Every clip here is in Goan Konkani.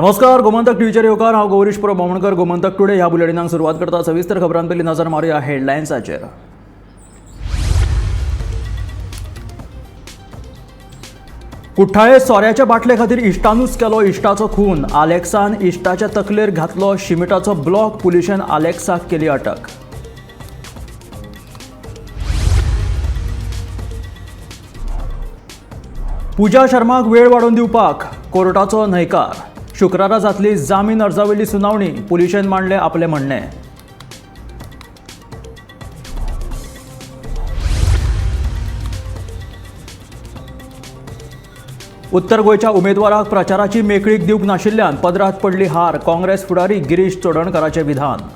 नमस्कार, गोमंतक टीव्हीचेर येवकार. हांव गौरीश प्रभू बामणकर. गोमंतक टुडे ह्या बुलेटिनाक सुरवात करता. सविस्तर खबरां पयलीं नजर मारुया हेडलायन्साचेर. कुठ्ठाळे सोऱ्याच्या बाटले खातीर इश्टानूच केलो इश्टाचो खून. आलेक्सान इश्टाच्या तकलेर घातलो शिमिटाचो ब्लॉक. पुलिशेन आलेक्साक केली अटक. पुजा शर्माक वेळ वाडोवन दिवपाक कोर्टाचो न्हयकार. शुक्रारा जातली जामीन अर्जावेली सुनावणी. पुलिशेन मांडले आपलें म्हणणें. उत्तर गोंयच्या उमेदवाराक प्रचाराची मेकळीक दिवंक नाशिल्ल्यान पदरात पडली हार. काँग्रेस फुडारी गिरीश चोडणकाराचें विधान.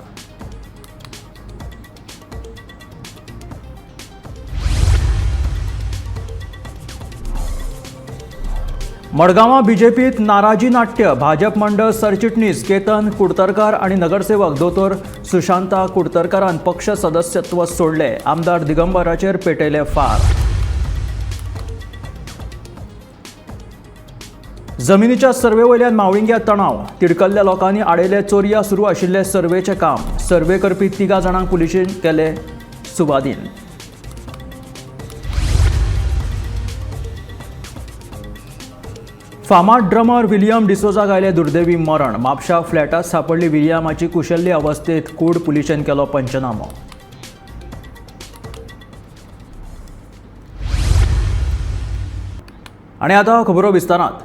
मडगांवां बीजेपीत नाराजी नाट्य. भाजप मंडळ सरचिटणीस केतन कुडतरकार आनी नगरसेवक दोतोर सुशांता कुडतरकारान पक्ष सदस्यत्व सोडले. आमदार दिगंबराचेर पेटयले फार. जमिनीच्या सर्वे वयल्यान मावळिंग्या तणाव. तिडकल्ल्या लोकांनी आडयले चोरया सुरू आशिल्ले सर्वेचें काम. सर्वे करपी तिगा जाणांक पुलिशेन केले सुवादीन. फामाद ड्रमर विलियम डिसोजाक आयलें दुर्दैवी मरण. म्हापशा फ्लॅटात सांपडली विलियमाची कुशल्ली अवस्थेत कूड. पुलिशेन केलो पंचनामो. आनी आतां खबरो विस्तारांत.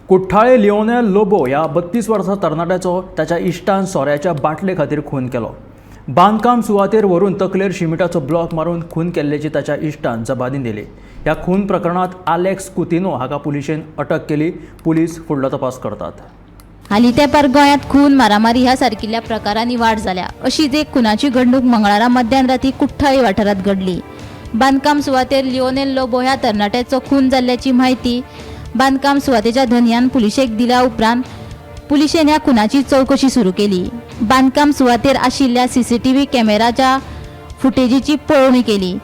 कुठ्ठाळे लिओनेल लोबो ह्या 32 वर्सां तरणाट्याचो ताच्या इश्टान सोऱ्याच्या बाटले खातीर खून केलो. बांदकाम सुवातेर व्हरून तकलेर शिमिटाचो ब्लॉक मारून खून केल्ल्याची ताच्या इश्टान जबानी दिली. ह्या खून प्रकरणांत आलेक्स कुतिनो हाका पुलिशेन अटक केली. पुलीस फुडलो तपास करतात. हालीं तेंपार गोंयांत खून, मारामारी ह्या सारकिल्ल्या प्रकारांनी वाड जाल्या. अशीच एक खुनाची घडणूक मंगळारा मध्यान राती कुठ्ठाळी वाठारांत घडली. बांदकाम सुवातेर लिओनेल लोबो ह्या तरणाट्याचो खून जाल्ल्याची म्हायती बांदकाम सुवातेच्या धनयान पुलिशेक दिल्या उपरांत पुलिशेन ह्या खुनाची चवकशी सुरू केली. बांदकाम सुवातेर आशिल्ल्या सीसीटीव्ही कॅमेराच्या फुटेजीची पळोवणी केली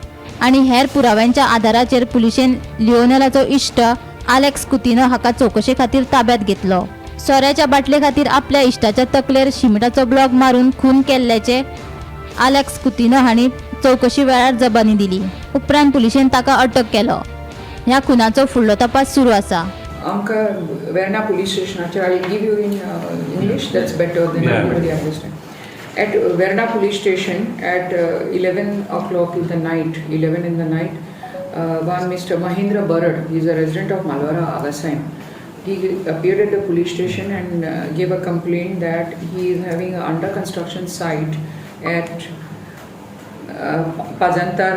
आनी हेर पुराव्यांच्या आदाराचेर पुलिशेन लिओनेलाचो इश्ट आलेक्स कुतिनो हाका चवकशे खातीर ताब्यात घेतलो. सोऱ्याच्या बाटले खातीर आपल्या इश्टाच्या तकलेर शिमिटाचो ब्लॉक मारून खून केल्ल्याचे आलेक्स कुतिनो हांणी चवकशी वेळार जबानी दिली. उपरांत पुलिशेन ताका अटक केलो. ह्या खुनाचो फुडलो तपास सुरू आसा. आमकां वेर्णा पुलीस स्टेशनाचेर, I give you in English, that's better than everybody understand. At Verna police station at 11 o'clock in the night, 11 in the night, one Mr. Mahendra Barad, he is a resident of Malwara, Agassaim. He appeared at the police station and gave a complaint that he is having an under construction site at Pajantar,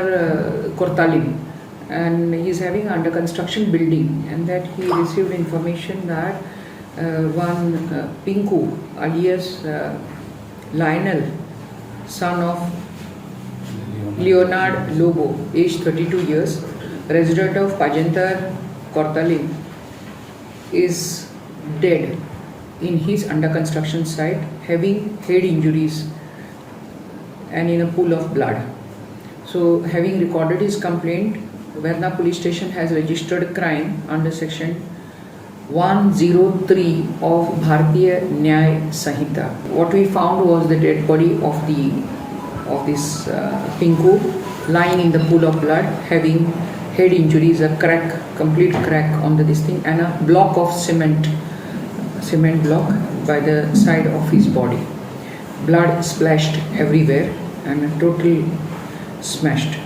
Kortalim, and he is having under construction building, and that he received information that one Pinku alias Lionel, son of Leonard Lobo, age 32 years, resident of Pajantar, Kortalim, is dead in his under construction site, having head injuries and in a pool of blood. So, having recorded his complaint, Verna police station has registered crime under section 103 of Bharatiya Nyay Sanhita. What we found was the dead body of this Pinku lying in the pool of blood, having head injuries, a crack, complete crack on the this thing, and a block of cement block by the side of his body. Blood splashed everywhere and totally smashed.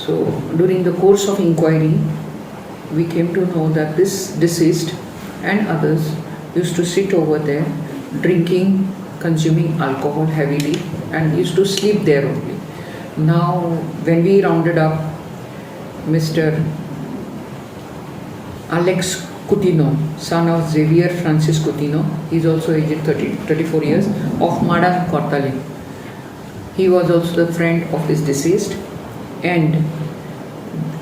So during the course of inquiry, we came to know that this deceased and others used to sit over there drinking, consuming alcohol heavily, and used to sleep there only. Now, when we rounded up Mr. Alex Coutinho, son of Xavier Francis Coutinho, he is also aged 30, 34 years, of Madan, Cortalim. He was also the friend of this deceased, and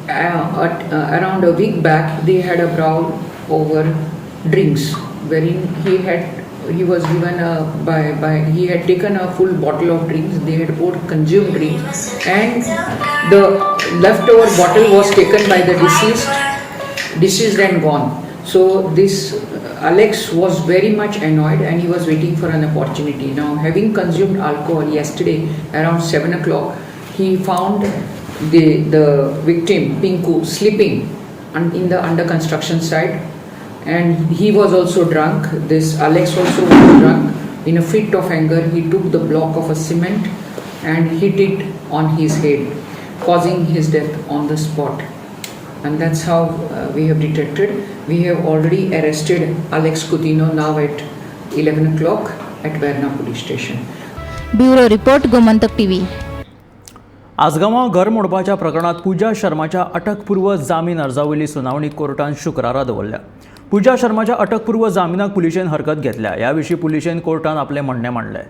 around a week back they had a brawl over drinks, wherein he was given a by by he had taken a full bottle of drinks. They had both consumed drinks, and the leftover bottle was taken by the deceased and gone. So this Alex was very much annoyed and he was waiting for an opportunity. Now, having consumed alcohol yesterday around 7 o'clock, he found the victim Pinku sleeping in the under construction site, and he was also drunk. This Alex also was drunk. In a fit of anger, he took the block of a cement and hit it on his head, causing his death on the spot. And that's how we have detected. We have already arrested Alex Coutinho now at 11 o'clock at Verna police station. Bureau report, Gomantak TV. आसगांवां घर मोडपाच्या प्रकरणात पुजा शर्माच्या अटकपूर्व जामीन अर्जावयली सुनावणी कोर्टान शुक्रारा दवरल्या. पुजा शर्माच्या अटकपूर्व जामिनाक पुलिशेन हरकत घेतल्या. ह्या विशीं पुलिशेन कोर्टान आपलें म्हणणें मांडलें.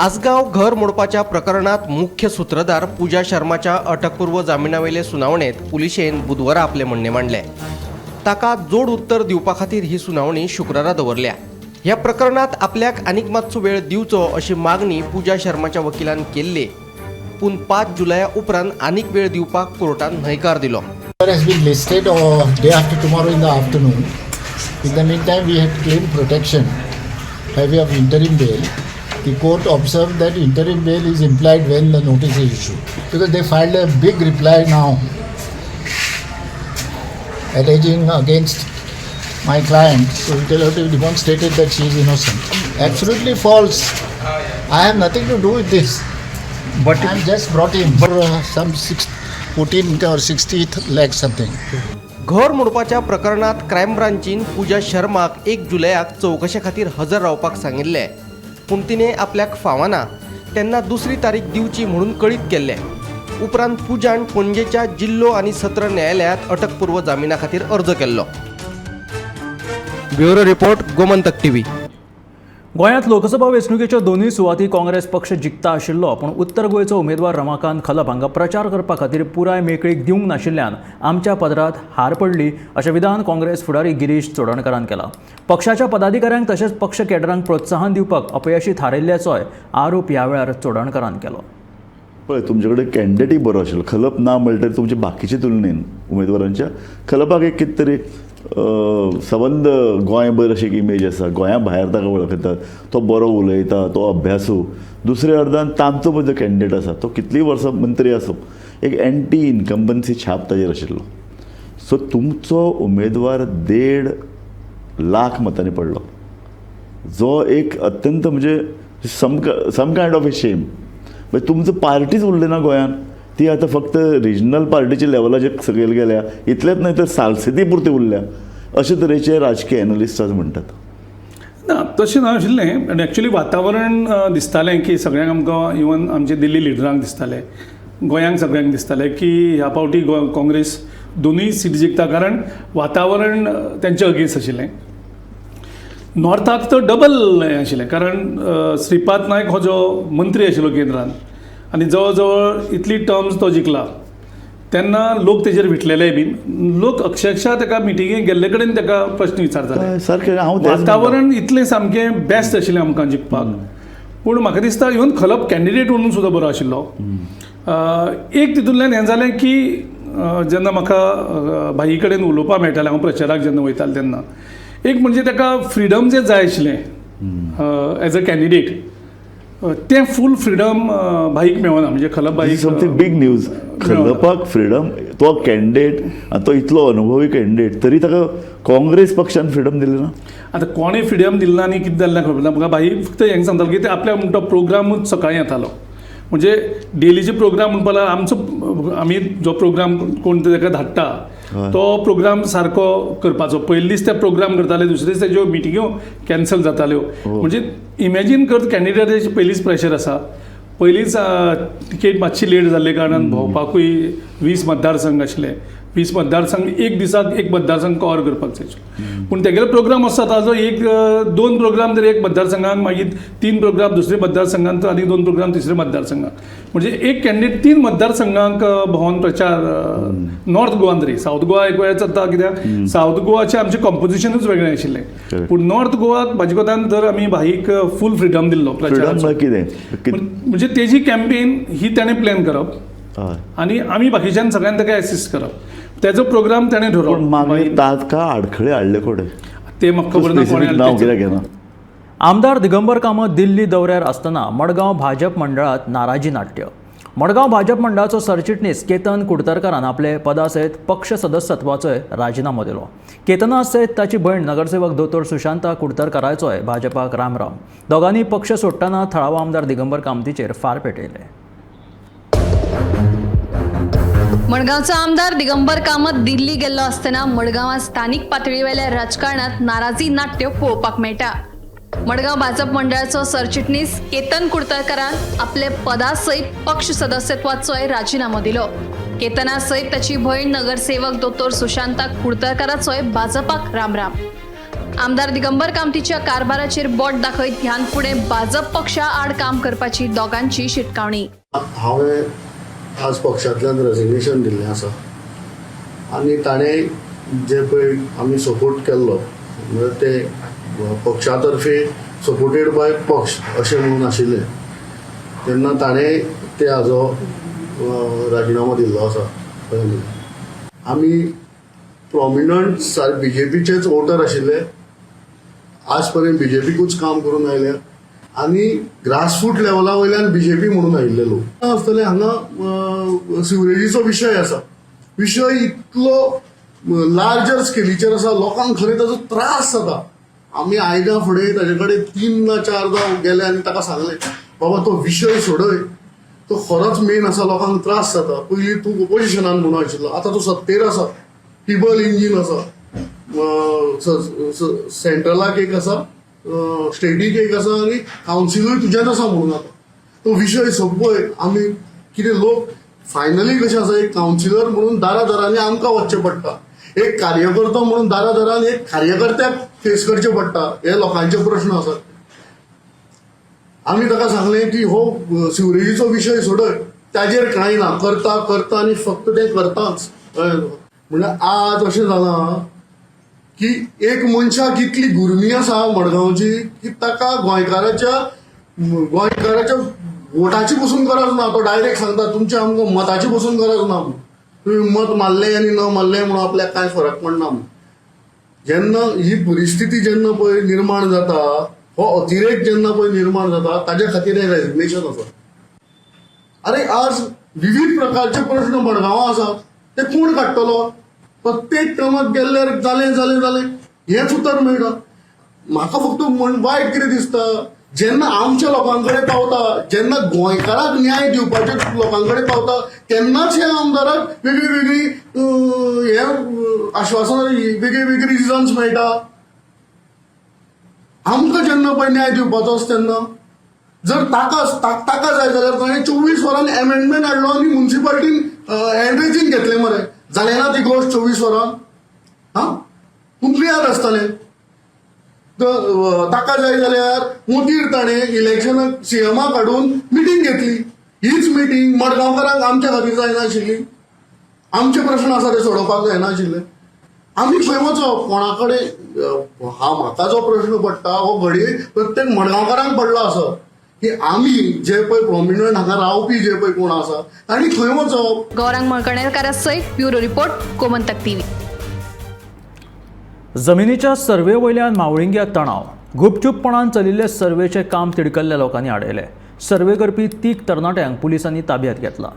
आसगांव घर मोडपाच्या प्रकरणात मुख्य सुत्रधार पुजा शर्माच्या अटकपूर्व जामिनावेले सुनावणेत पुलिशेन बुधवारा आपले म्हणणें मांडलें. ताका जोड उत्तर दिवपा खातीर ही सुनावणी शुक्रारा दवरल्या. ह्या प्रकरणात आपल्याक आनीक मातसो वेळ दिवचो अशी मागणी पुजा शर्माच्या वकिलान केल्ली, पूण 5 जुलया उपरांत आनीक वेळ दिवपाक कोर्टान न्हयकार दिलो. Has been listed or day after tomorrow in the afternoon. In the meantime, we had claimed protection by way of interim bail. The court observed that interim bail is implied when the notice is issued, because they filed a big reply now alleging against my client. So it will have to be demonstrated that she is innocent. Absolutely false. I have nothing to do with this. But I'm just brought in for some 14 or 60 lakhs something. घर मोडपाच्या प्रकरणात क्रायम ब्रांचीन पुजा शर्माक 1 जुलयाक चवकशे खातीर हजर रावपाक सांगिल्लें, पूण तिणें आपल्याक फावना तेन्ना दुसरी तारीख दिवची म्हणून कळीत केल्लें. उपरांत पुजान पणजेच्या जिल्लो आनी सत्र न्यायालयांत अटकपूर्व जामिना खातीर अर्ज केल्लो. Bureau report, Gomantak TV. गोंयांत लोकसभा वेंचणुकेच्यो दोनूय सुवाती काँग्रेस पक्ष जिखता आशिल्लो, पूण उत्तर गोंयचो उमेदवार रमाकांत खलप हांकां प्रचार करपा खातीर पुराय मेकळीक दिवंक नाशिल्ल्यान आमच्या पदरात हार पडली, अशें विधान काँग्रेस फुडारी गिरीश चोडणकारान केलां. पक्षाच्या पदाधिकाऱ्यांक तशेंच पक्ष कॅडरांक प्रोत्साहन दिवपाक अपयशी थारिल्ल्याचोय आरोप ह्या वेळार चोडणकारान केलो. पळय, तुमचे कडेन कॅन्डिडेटय बरो आशिल्लो. खलप ना म्हणल्यार तुमचे बाकीचे तुलनेन उमेदवारांच्या खलपाक एक कितें तरी सबंद गोंयभर अशी एक इमेज आसा. गोंया भायर ताका वळखतात. तो बरो उलयता, तो अभ्यासू. दुसऱ्या अर्दान तांचो पळय जो कॅन्डिडेट आसा, तो कितलीं वर्सां मंत्री आसूं, एक एंटी इनकम्बन्सी छाप ताजेर आशिल्लो. सो तुमचो उमेदवार 1.5 लाख मतांनी पडलो, जो एक अत्यंत म्हणजे some kind of a shame. म्हणजे तुमचो पार्टीच उरली ना गोंयांत. ती आतां फक्त रिजनल पार्टीच्या लेवलाचेर सकयल गेल्या. इतलेंच न्हय तर सालसेती पुरती उरल्या, अशे तरेचे राजकीय एनलिस्ट आज म्हणटात. ना, तशें नाशिल्लें आनी एक्चुली वातावरण दिसतालें की सगळ्यांक आमकां, इवन आमचे दिल्ली लिडरांक दिसतालें, गोंयांक सगळ्यांक दिसतालें की ह्या फावटी काँग्रेस दोनूय सीट जिखता, कारण वातावरण तेंच्या अगेन्स्ट आशिल्लें. नॉर्थाक तर डबल हें आशिल्लें, कारण श्रीपाद नायक हो जो मंत्री आशिल्लो केंद्रान आनी जवळ जवळ इतली टर्म्स तो जिखला, तेन्ना लोक तेजेर विटलेले बीन. लोक अक्षरशा ताका मिटिंगेक गेल्ले कडेन ताका प्रश्न विचारताले. हय, सारकें, हांव तेंच म्हणटा. वातावरण इतलें सामकें बेस्ट आशिल्लें आमकां जिखपाक, पूण म्हाका दिसता इवन खलप कॅन्डिडेट म्हणून सुद्दां बरो आशिल्लो. एक तितूंतल्यान हें जालें की जेन्ना म्हाका भाई कडेन उलोवपाक मेळटालें, हांव प्रचाराक जेन्ना वयतालें तेन्ना, एक म्हणजे ताका फ्रिडम जें जाय आशिल्लें एज अ कॅन्डिडेट, तें फूल फ्रिडम भाईक मेळना, म्हणजे खलप भाईक समथींग बीग न्यूज. खलपाक फ्रिडम, तो कॅन्डिडेट आनी तो इतलो अनुभवी कॅन्डिडेट, तरी ताका काँग्रेस पक्षान फ्रिडम दिलें ना. आतां कोणें फ्रिडम दिलें ना आनी कितें जालें ना खबर ना. म्हाका भाई फक्त हें सांगतालो की ते आपल्या म्हणटा प्रोग्रामूच सकाळीं येतालो, म्हणजे डेलीचे प्रोग्राम म्हणपा लागलो आमचो, आमी जो प्रोग्राम कोण ताका धाडटा तो प्रोग्राम सारको करपाचो. पयले दीस ते प्रोग्राम करताले, दुसरे दीस तेज्यो मिटिंग्यो कॅन्सल जाताल्यो. म्हणजे इमॅजीन कर, कॅन्डिडेटाचेर पयलींच प्रेशर आसा, पयलींच तिकेट मातशी लेट जाल्ले कारणान भोंवपाकूय. 20 मतदारसंघ आशिल्ले, 20 मतदारसंघ, एक दिसाक एक मतदारसंघ कवर करपाक जाय आशिल्लो. पूण तेगेलो प्रोग्राम असो जाता, जो एक दोन प्रोग्राम जर एक मतदारसंघान, मागीर तीन प्रोग्राम दुसरे मतदारसंघान, आनी दोन प्रोग्राम तिसरे मतदारसंघान, म्हणजे एक कॅन्डिडेट तीन मतदारसंघांक भोंवन प्रचार. नॉर्थ गोवान तरी, सावथ गोवा एक वेळ चलता, कित्याक सावथ गोवाचें आमचें कॉम्पोजिशनूच वेगळें आशिल्लें. पूण नॉर्थ गोवाक म्हाजे कोतान जर आमी भाईक फूल फ्रिडम दिल्लो फ्रिडम प्रचाराचो, म्हळ्यार कितें म्हणजे तेजी कॅम्पेन ही ताणें प्लॅन करप आनी आमी बाकीच्यान सगळ्यान ताका एसिस्ट करप. तेजो प्रोग्राम ताणें पूण ठरोवप. मागीर ताका आडखळे हाडले कोणे? ते म्हाका खबर ना कोणें स्पेसिफीक नांव हाडलें. कित्याक घेना? आमदार दिगंबर कामत दिल्ली दौऱ्यार आसतना मडगांव भाजप मंडळात नाराजी नाट्य. मडगांव भाजप मंडळाचो सरचिटणीस केतन कुडतरकारान आपले पदा सयत पक्ष सदस्यत्वाचोय राजिनामो दिलो. केतना सयत ताची भयण नगरसेवक दोतोर सुशांता कुडतरकाराचोय भाजपाक रामराम. दोगांनी पक्ष सोडटना थळावो आमदार दिगंबर कामतीचेर फार पेटयले. मडगांवचो आमदार दिगंबर कामत दिल्ली गेल्लो आसतना मडगांवां स्थानीक पातळीवेल्या राजकारणात नाराजी नाट्य पळोवपाक मेळटा. मडगांव भाजप मंडळाचो सरचिटणीस केतन कुडतरकारान आपले पदा सयत पक्ष सदस्यत्वाचोय राजिनामो दिलो. केतना सयत ताची भयण नगरसेवक दोतोर सुशांता कुडतरकाराचोय भाजपाक रामराम. आमदार दिगंबर कामतीच्या कारभाराचेर बोट दाखयत ह्यान फुडें भाजप पक्षा आड काम करपाची दोगांची शिटकावणी. हांवें आज पक्षांतल्यान रेजिग्नेशन दिल्लें आसा आनी ताणें जे पळय आमी सपोर्ट केल्लो म्हणजे ते पक्षा तर्फे सपोर्टेड बाय पक्ष अशें म्हणून आशिल्लें तेन्ना ताणें ते हाजो राजिनामो दिल्लो आसा. आमी प्रोमिनंट सार बीजेपीचेच वोटर आशिल्ले, आज पर्यंत बीजेपीकूच काम करून आयल्या आनी ग्रासरूट लेवला वयल्यान बीजेपी म्हणून आयिल्ले लोक आसतले. हांगा सिवरेजीचो विशय आसा, विशय इतलो लार्जर स्केलीचेर आसा, लोकांक खरें ताजो त्रास जाता. आमी आयना फुडें ताजे कडेन 3 ना 4 गेले आनी ताका सांगलें, बाबा तो विशय सोडय, तो खरोच मेन आसा, लोकांक त्रास जाता. पयलीं तूं ओपोजिशनान म्हणून आशिल्लो, आतां तूं सत्तेर आसा, टिबल इंजीन आसा, सेंट्रलाक एक आसा, स्टेटीक एक आसा आनी कावन्सिलूय तुजेंच आसा म्हणून आतां तो विशय सोंपय. आमी कितें लोक फायनली कशें आसा, एक कावन्सिलर म्हणून दारा दारांनी आमकां वचचें पडटा, एक कार्यकर्तो म्हणून दारा दारान एक कार्यकर्त्याक फेस करचें पडटा. हे लोकांचे प्रश्न आसात. आमी ताका सांगलें की हो सिवरेजीचो विशय सोडय, ताजेर कांय ना, करता करता आनी फक्त तें करताच. म्हणल्यार आज अशें जालां की एक मनशाक इतली गुरमी आसा मडगांवची की ताका गोंयकाराच्या वोटाची पसून गरज ना. तो डायरेक्ट सांगता तुमच्या आमकां मताची पसून गरज ना, तुमी मत मारलें आनी न मारलें म्हणून आपल्याक कांय फरक पडना. जेन्ना ही परिस्थिती जेन्ना पळय निर्माण जाता, हो अतिरेक जेन्ना पळय निर्माण जाता, ताज्या खातीर हें रेजिग्नेशन आसा. अरे आज विविध प्रकारचे प्रश्न मडगांवां आसात, ते कोण काडटलो? प्रत्येक कामाक गेल्ल्यार जालें जालें जालें हेंच उतर मेळटा. म्हाका फक्त म्हण वायट कितें दिसता, जेन्ना आमच्या लोकां कडेन पावता, जेन्ना गोंयकाराक न्याय दिवपाचे लोकां कडेन पावता, तेन्नाच ह्या आमदाराक वेगळी वेगळी हे आश्वासनां, वेगळी वेगळी रिजन्स मेळटा. आमकां जेन्ना पळय न्याय दिवपाचो आसता तेन्ना जर ताका जाय जाल्यार ताणें 24 वरां एमेंडमेंट हाडलो आनी मुन्सिपालिटीन एडरेजीन घेतलें मरे, जालें ना ती गोश्ट 24 वरां. हां, तुमकां याद आसतलें. तर ताका जाय जाल्यार मुदीर ताणें इलेक्शनाक सीएमाक हाडून मिटींग घेतली. हीच मिटींग मडगांवकारांक आमच्या खातीर जायनाशिल्ली, आमचे प्रश्न आसा ते सोडोवपाक जायनाशिल्ले. आमी खंय वचप, कोणा कडेन? हा म्हाका जो प्रश्न पडटा हो घडये प्रत्येक मडगांवकारांक पडला आसत की आमी जे पळय प्रोमिनंट हांगा रावपी जे पळय कोण आसा तांणी खंय वचप. गौरांग मळकणेकारा सयत ब्युरो रिपोर्ट, गोमंतक टीव्ही. जमिनीच्या सर्वे वयल्यान मावळिंग्यात तणाव. गुपचूपपणान चलिल्ले सर्वेचें काम तिडकल्ल्या लोकांनी आडयलें. सर्वे करपी 3 तरणाट्यांक पुलिसांनी ताब्यात घेतला.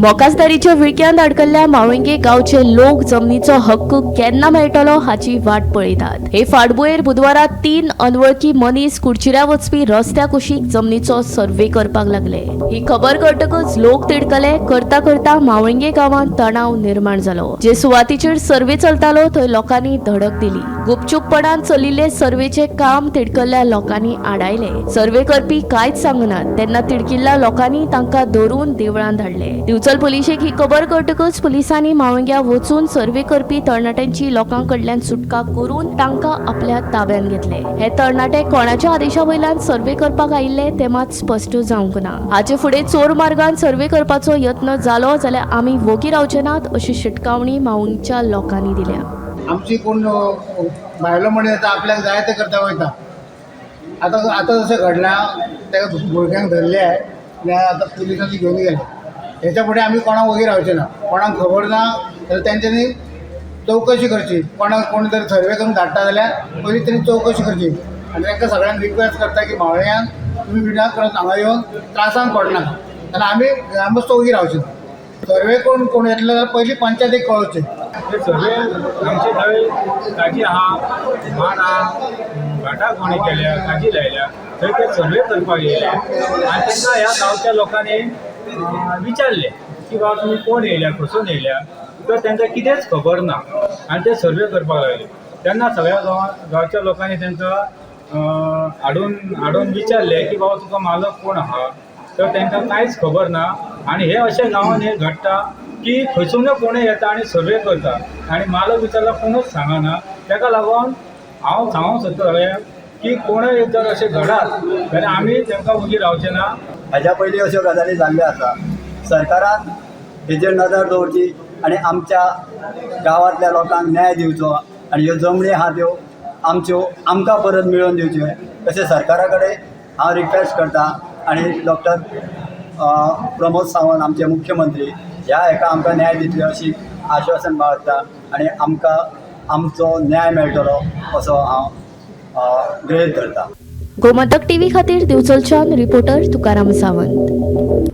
मोकासदारीच्या विळक्यांत अडकल्ल्या मावळिंगे गांवचे लोक जमनीचो हक्क केन्ना मेळटलो हाची वाट पळयतात. हे फाटभुंयेर बुधवारा 3 अनवळखी मनीस कुडचिऱ्या वचपी रस्त्या कुशीक जमनीचो सर्वे करपाक लागले. ही खबर कळटकच लोक तिडकले. करता करता मावळिंगे गांवांत तणाव निर्माण जालो. जे सुवातीचेर सर्वे चलतालो थंय लोकांनी धडक दिली. गुपचूपपणान चलिल्ले सर्वेचे काम तिडकल्ल्या लोकांनी आडायले. सर्वे करपी कांयच सांगनात तेन्ना तिडकिल्ल्या लोकांनी तांकां धरून देवळान धाडले. दिवचल पुलिशेक ही खबर कळटकच पुलिसांनी मावळंग्या वचून सर्वे करपी तरणाट्यांची लोकां कडल्यान सुटका करून तांकां आपल्या ताब्यात घेतले. हे तरणाटे कोणाच्या आदेशा वयल्यान सर्वे करपाक आयिल्ले ते मात स्पश्ट जावंक ना. हाचे फुडें चोर मार्गान सर्वे करपाचो यत्न जालो जाल्यार आमी वोगी रावचे नात अशी शिटकावणी मावळंगच्या लोकांनी दिल्या. आमची कोण भायलो मनीस आतां आपल्याक जाय तें करता वयता. आतां आतां जशें घडलां त्या भुरग्यांक धरले आनी आतां पुलिसांनी घेवन गेले. हेच्या फुडें आमी कोणाक वगी रावचे ना. कोणाक खबर ना जाल्यार तेंच्यांनी चवकशी करची. कोणाक कोण तरी सर्वे करून धाडटा जाल्यार पयलीं तेणी चवकशी करची आनी तांकां सगळ्यांक रिक्वेस्ट करता की मावळ्यान तुमी विनाकारण हांगा येवन त्रासान पडनाका, जाल्यार आमी बेश्टो वगी रावचे ना. सर्वे कोण कोण येतले जाल्यार पयलीं पंचायतीक कळोवचें. सर्वे आमचे थंय काजी आहा, माड आहा, भाटां कोणी केल्या, काजी लायल्या, थंय ते सर्वे करपाक येयले आनी तांकां ह्या गांवच्या लोकांनी विचारलें की बाबा तुमी कोण येयल्या, खंयसून येयल्या, तर तांकां कितेंच खबर ना आनी ते सर्वे करपाक लागले. तेन्ना सगळ्या गांवच्या लोकांनी तांकां हाडून हाडून विचारलें की बाबा तुका मालक कोण आहा, तर तांकां कांयच खबर ना. आनी हे अशें गांवांत हें घडटा की खंयसूनय कोणूय येता आनी सर्वे करता आनी मालक विचारल्यार कोणूच सांगना. ताका लागून हांव सांगूंक सोदता सगळ्यांक की कोणूय जर अशें घडात जाल्यार आमी तांकां वगी रावचे ना. हाज्या पयलीं अश्यो गजाली जाल्ल्यो आसा. सरकारान हेजेर नदर दवरची आनी आमच्या गांवांतल्या लोकांक न्याय दिवचो आनी ह्यो जमणी आहा त्यो आमच्यो आमकां परत मेळोवन दिवच्यो अशें सरकारा कडेन हांव रिक्वेस्ट करता. आनी डॉक्टर प्रमोद सावंत आमचे मुख्यमंत्री ह्या हेका आमकां न्याय दितले अशी आश्वासन बाळगता आनी आमकां आमचो न्याय मेळटलो असो हांव गृहीत धरता. गोमंतक टीव्ही खातीर दिवचलच्यान रिपोर्टर तुकाराम सावंत.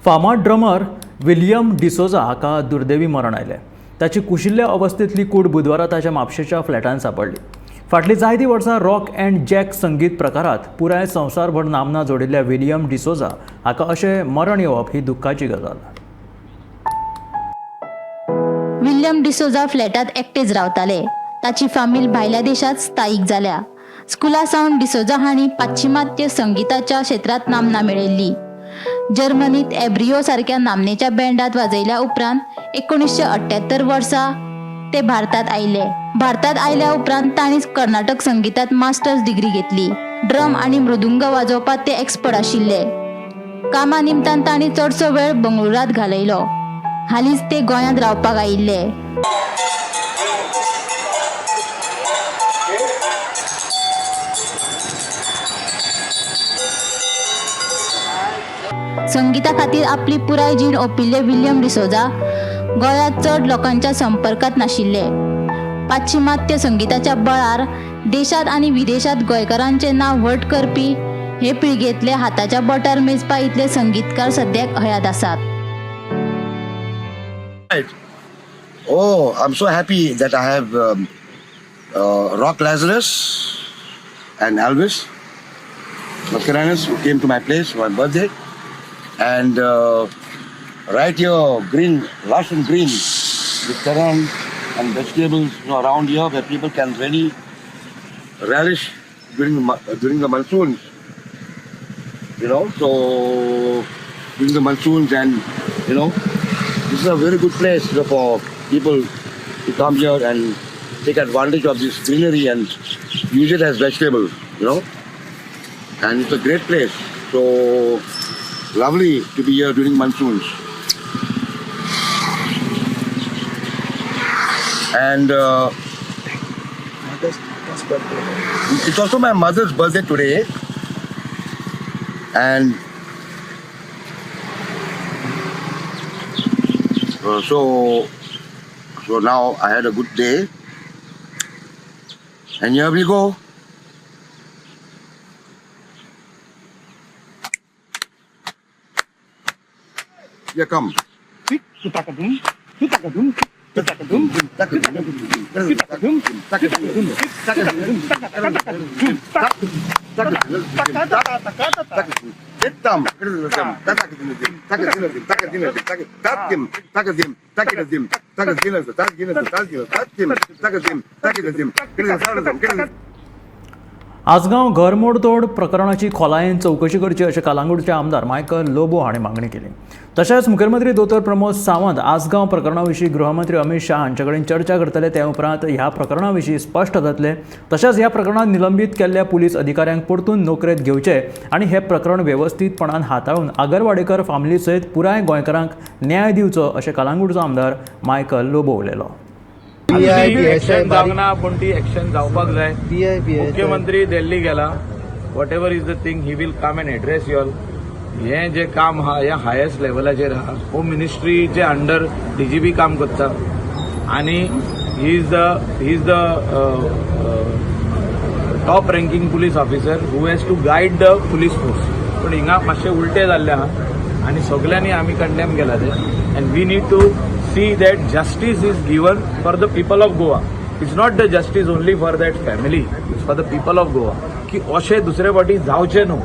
फामाद ड्रमर विलियम डिसोजा हाका दुर्दैवी मरण आयलें. ताची कुशिल्ल्या अवस्थेंतली कूड बुधवारा ताच्या म्हापशेच्या फ्लॅटान सांपडली. फाटलीं जायतीं वर्सां रॉक अँड जॅक संगीत प्रकारांत पुराय संवसारभर नामना जोडिल्ल्या विलियम डिसोजा हाका अशें मरण येवप ही दुख्खाची गजाल. विल्यम डिसोजा फ्लॅटात एकटेच रावताले. ताची फामील भायल्या देशांत स्थायीक जाल्या. स्कुला सावन डिसोजा हांणी पाश्चिमात्य संगीताच्या क्षेत्रांत नामना मेळयल्ली. जर्मनीत एब्रियो सारक्या नामनेच्या बँडात वाजयल्या उपरांत 1978 वर्सा ते भारतात आयले. भारतात आयल्या उपरांत तांणी कर्नाटक संगीतात मास्टर्स डिग्री घेतली. ड्रम आनी मृदुंग वाजोवपात ते एक्सपर्ट आशिल्ले. कामा निमतान तांणी चडसो वेळ बंगळुरांत घालयलो. हालींच ते गोंयांत रावपाक आयिल्ले. संगीता खातीर आपली पुराय जीण ओंपिल्ले विल्यम डिसोजा गोंयांत चड लोकांच्या संपर्कांत नाशिल्ले. पाश्चिमात्य संगीताच्या बळार देशांत आनी विदेशांत गोंयकारांचें नांव व्हड करपी हे पिळगेंतले हाताच्या बोटार मेजपा इतले संगीतकार सद्याक हयात आसात. Oh, I'm so happy that I have Rock Lazarus and Elvis Mascarenhas who came to my place for my birthday. And right here, green, lush and green, with terrain and vegetables, you know, around here where people can really relish during the monsoons. You know, so during the monsoons, and you know, this is a very good place, you know, for people to come here and take advantage of this greenery and use it as vegetables, you know. And it's a great place. So lovely to be here during monsoons. And it's also my mother's birthday today. And so now I had a good day. And here we go. Here come. Ajgaon घरमोडतोड प्रकरणाची खोलायेन चवकशी करची अशें कालांगुटचे आमदार मायकल लोबो हांणी मागणी केली. तशेंच मुखेलमंत्री दोतोर प्रमोद सावंत आजगांव प्रकरणा विशीं गृहमंत्री अमीत शाह हांचे कडेन चर्चा करतले. ते उपरांत ह्या प्रकरणा विशीं स्पश्ट जातले. तशेंच ह्या प्रकरणांत निलंबीत केल्ल्या पुलीस अधिकाऱ्यांक परतून नोकरेंत घेवचे आनी हें प्रकरण वेवस्थीतपणान हाताळून आगरवाडेकर फामिली सयत पुराय गोंयकारांक न्याय दिवचो अशें कालांगुटचो आमदार मायकल लोबो उलयलो. एक्शन जावंक ना पूण ती एक्शन जावपाक जाय. मुख्यमंत्री दिल्ली गेला, whatever is the thing he will come and address you all. हें जें काम आहा हें हायेस्ट लेवलाचेर आहा. होम मिनिस्ट्रीचे अंडर डीजीपी काम करता आनी he is the top ranking police officer who has to guide the police force. पूण हिंगा मातशें उलटें जाल्लें आहा आनी सगल्यांनी आमी कंडेम केला तें. And we need to see that justice is given for the people of Goa. It's not the justice only for that family, it's for the people of Goa. की अशें दुसरे फावटी जावचें न्हू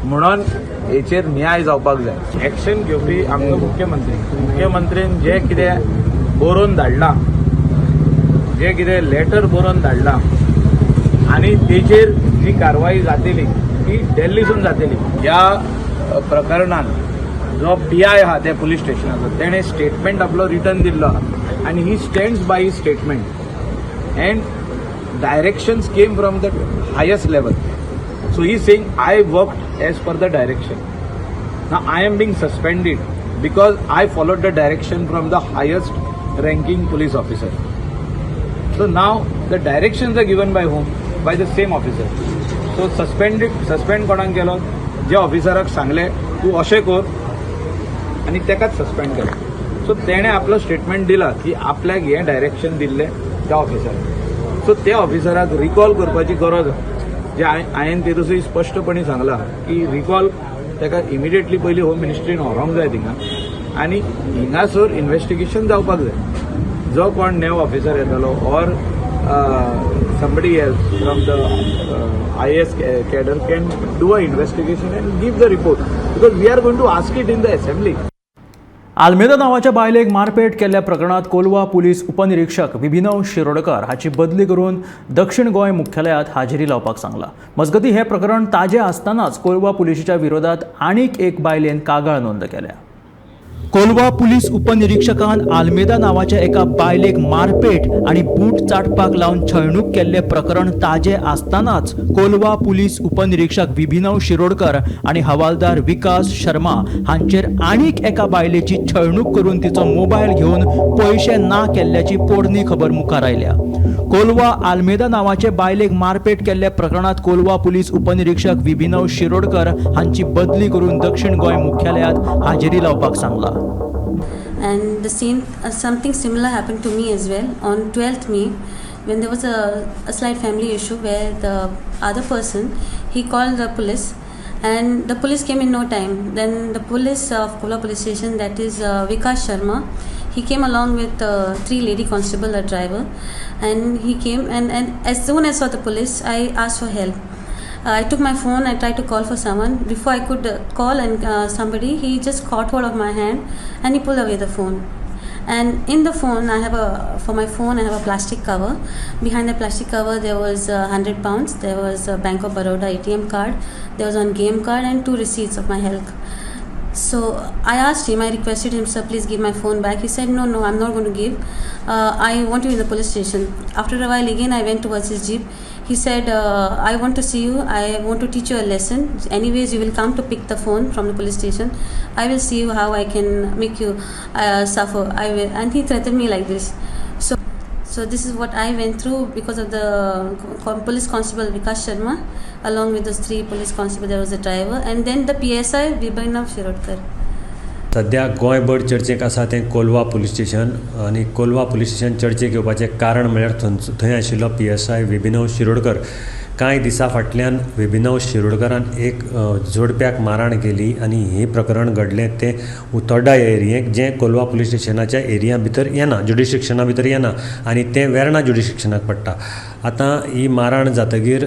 म्हणून हेचेर न्याय जावपाक जाय. एक्शन घेवपी आमचो मुख्यमंत्री. मुख्यमंत्रीन जें कितें बरोवन धाडलां, जें कितें लेटर बरोवन धाडलां आनी तेचेर जी कारवाई जातली ती दिल्लीसून जातली. ह्या प्रकरणान जो पी I आहा त्या पुलीस स्टेशनाचो तेणें स्टेटमेंट आपलो रिटर्न दिल्लो आहा आनी he stands by his statement and directions came from the highest level. So he saying I worked as per the direction. Now I am being suspended because I followed the direction from the highest ranking police officer. So now the directions are given by whom? By the same officer. So suspend कोणाक केलो? जे ऑफिसराक सांगलें तूं अशें कर आनी तेकाच सस्पेंड केलो. सो तेणें आपलो स्टेटमेंट दिला की आपल्याक हें डायरेक्शन दिल्लें त्या ऑफिसराक. सो त्या ऑफिसराक रिकॉल करपाची गरज आसा. जे हांवें तेतूंय स्पश्टपणी सांगलां की रिकॉल ताका इमिडिएटली पयलीं होम मिनिस्ट्रीन व्हरोंक जाय थिंगा आनी हिंगासर इन्वेस्टिगेशन जावपाक जाय. जो कोण नेव ऑफिसर येतलो or somebody else from the IAS cadre can do a investigation and give the report because we are going to ask it in the assembly. Almeida नांवाच्या बायलेक मारपेट केल्ल्या प्रकरणांत कोलवा पुलीस उपनिरीक्षक विभिनव शिरोडकर हाची बदली करून दक्षिण गोंय मुख्यालयांत हाजेरी लावपाक सांगला. मजगतीं हें प्रकरण ताजें आसतनाच कोलवा पुलिशेच्या विरोधात आनीक एक बायलेन कागाळ नोंद केल्या. कोलवा पुलीस उपनिरीक्षकान आल्मेदा नांवाच्या एका बायलेक मारपेट आनी बूट चाटपाक लावन छळणूक केल्लें प्रकरण ताजें आसतनाच कोलवा पुलीस उपनिरीक्षक विभिनव शिरोडकर आनी हवालदार विकास शर्मा हांचेर आनीक एका बायलेची छळणूक करून तिचो मोबायल घेवन पयशे ना केल्ल्याची पोरणी खबर मुखार आयल्या. कोलवा आल्मेदा नांवाचे बायलेक मारपेट केल्ल्या प्रकरणांत कोलवा पुलीस उपनिरीक्षक विभिनव शिरोडकर हांची बदली करून दक्षिण गोंय मुख्यालयांत हाजेरी लावपाक सांगला. And the same something similar happened to me as well on 12th May, when there was a slight family issue where the other person, he called the police and the police came in no time. Then the police of Kolwa police station, that is Vikas Sharma, he came along with 3 lady constable, a driver, and he came and as soon as I saw the police, I asked for help. I took my phone, I tried to call for someone. Before I could call and somebody, he just caught hold of my hand and he pulled away the phone. And in the phone, for my phone, I have a plastic cover. Behind the plastic cover, there was 100 pounds. There was a Bank of Baroda ATM card. There was one game card and 2 receipts of my health. So I asked him, I requested him, sir, please give my phone back. He said, no, I'm not going to give. I want you in the police station. After a while, again, I went towards his jeep. He said, I want to see you. I want to teach you a lesson. Anyways, you will come to pick the phone from the police station. I will see you how I can make you suffer. I will. And he threatened me like this. So this is what I went through because of the police constable Vikas Sharma, along with those 3 police constable. There was a driver, and then the PSI Vibhinav Shirodkar. सध्या गोंयभर चर्चेक आसा तें कोलवा पुलीस स्टेशन आनी कोलवा पुलीस स्टेशन चर्चेक येवपाचें कारण म्हळ्यार थंय आशिल्लो PSI विभिनव शिरोडकर. कांय दिसां फाटल्यान विभिनव शिरोडकरान एक जोडप्याक मारहाण केली आनी हें प्रकरण घडलें तें उतोड्डा एरियेक, जें कोलवा पुलीस स्टेशनाच्या एरिया भितर येना, ज्युडिस्डिक्शना भितर येना आनी तें वेर्णा ज्युडिस्डिक्शनाक पडटा. आतां ही मारहाण जातकीर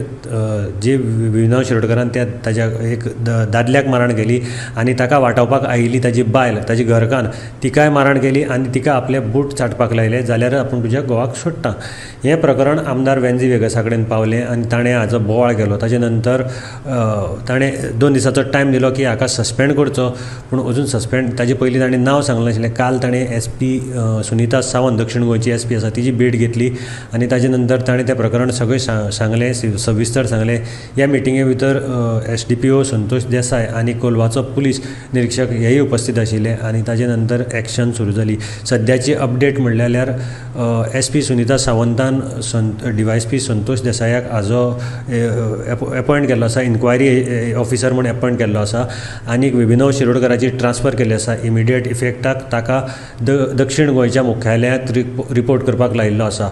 जी विनोद शिरोडकारान त्या ताज्या एक दादल्याक मारहाण केली आनी ताका वाटावपाक आयिल्ली ताजी बायल, ताजी घरकान्न, तिकाय मारहाण केली आनी तिका आपले बूट चाटपाक लायले जाल्यार आपूण तुज्या घोवाक सोडटा. हें प्रकरण आमदार वेंजी वेगसा कडेन पावलें आनी ताणें हाजो बोवाळ केलो. ताजे नंतर ताणें 2 दिसांचो टायम दिलो की हाका सस्पेंड करचो, पूण अजून सस्पेंड ताजे पयलीं ताणें नांव सांगलें नाशिल्लें. काल ताणें एस पी सुनिता सावंत, दक्षीण गोंयची एस पी आसा, तिजी भेट घेतली आनी ताजे नंतर ताणें तें प्रकरण सगळें सांगलें, सविस्तर सांगलें. ह्या मिटिंगे भितर S D P O Santosh Desai आनी कोलवाचो पुलीस निरिक्षक हेय उपस्थीत आशिल्ले आनी ताजे नंतर एक्शन सुरू जाली. सद्याची अपडेट म्हणल्यार एस पी सुनिता सावंतान डीवायएसपी संतोष देसायाक हाजो एपॉयंट केल्लो आसा, इन्क्वायरी ऑफिसर म्हूण एपॉयंट केल्लो आसा आनी विनोद शिरोडकराची ट्रान्सफर केल्ली आसा. इमिडिएट इफेक्टाक ताका दक्षीण गोंयच्या मुख्यालयांत रिपोर्ट करपाक लायिल्लो आसा.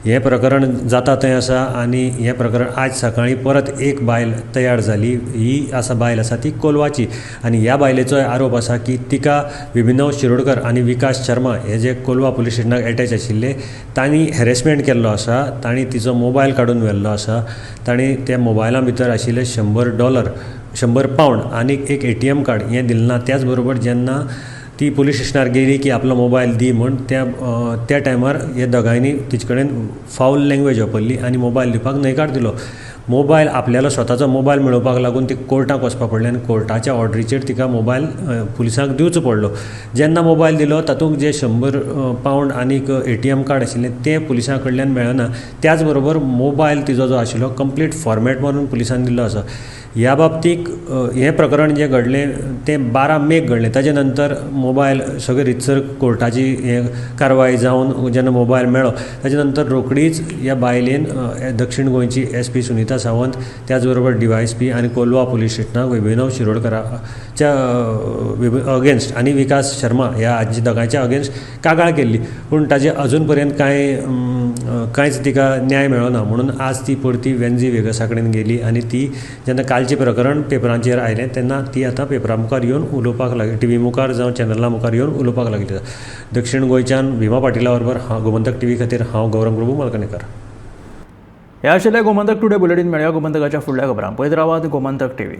हें प्रकरण जाता थंय आसा आनी हें प्रकरण आज सकाळीं परत एक बायल तयार जाली. ही आसा बायल आसा ती कोलवाची आनी ह्या बायलेचोय आरोप आसा की तिका विनोद शिरोडकर आनी विकास शर्मा हे जे कोलवा पुलीस स्टेशनाक एटॅच आशिल्ले तांणी हॅरेसमेंट केल्लो आसा. तांणी तिचो मोबायल काडून व्हेल्लो आसा. तांणी त्या मोबायला भितर आशिल्ले $100, 100 पावंड आनी एक ATM card हें दिलें ना. त्याच बरोबर जेन्ना ती पुलीस स्टेशनार गेली की आपलो मोबायल दी म्हूण, त्या टायमार हे दोगांयनी तिचे कडेन फावल लँग्वेज वापरली आनी मोबायल दिवपाक न्हयकार दिलो. मोबायल आपल्यालो स्वताचो मोबायल मेळोवपाक लागून ती कोर्टाक वचपाक पडलें आनी कोर्टाच्या ऑर्डरीचेर तिका मोबायल पुलिसांक दिवचो पडलो. जेन्ना मोबायल दिलो तातूंत जे 100 पावंड आनीक ATM card आशिल्लें तें पुलिसां कडल्यान मेळना. त्याच बरोबर मोबायल तिजो जो आशिल्लो कंप्लीट फॉर्मेट मारून पुलिसान दिल्लो आसा. ह्या बाबतीक हें प्रकरण जें घडलें तें 12 मेक घडलें. ताजे नंतर मोबायल सगळें रितसर कोर्टाची हें कारवाय जावन जेन्ना मोबायल मेळ्ळो ताजे नंतर रोखडीच ह्या बायलेन दक्षीण गोंयची एस पी सुनिता सावंत, त्याच बरोबर डीवायएसपी आनी कोलवा पुलीस स्टेशनाक विनोद शिरोडकराच्या अगेन्स्ट आनी विकास शर्मा ह्या हांच्या दोगांयच्या अगेन्स्ट कागाळ केल्ली. पूण ताजे अजून पर्यंत कांयच तिका न्याय मेळ्ळो ना. म्हणून आज ती परती वेंजी वेगसा कडेन गेली आनी ती जेन्ना कालचें प्रकरण पेपरांचेर आयलें तेन्ना ती आतां पेपरा मुखार येवन उलोवपाक लागली, टीव्ही मुखार जावं चॅनला मुखार येवन उलोवपाक लागली. दक्षीण गोंयच्यान भीमा पाटिला बरोबर हांव गोमंतक टीव्ही खातीर हांव गौरंग प्रभू मलकणेकर. हे आशिल्लें गोमंतक टुडे बुलेटीन. मेळया गोमंतकाच्या फुडल्या खबरांक. पळयत रावात गोमंतक टीव्ही.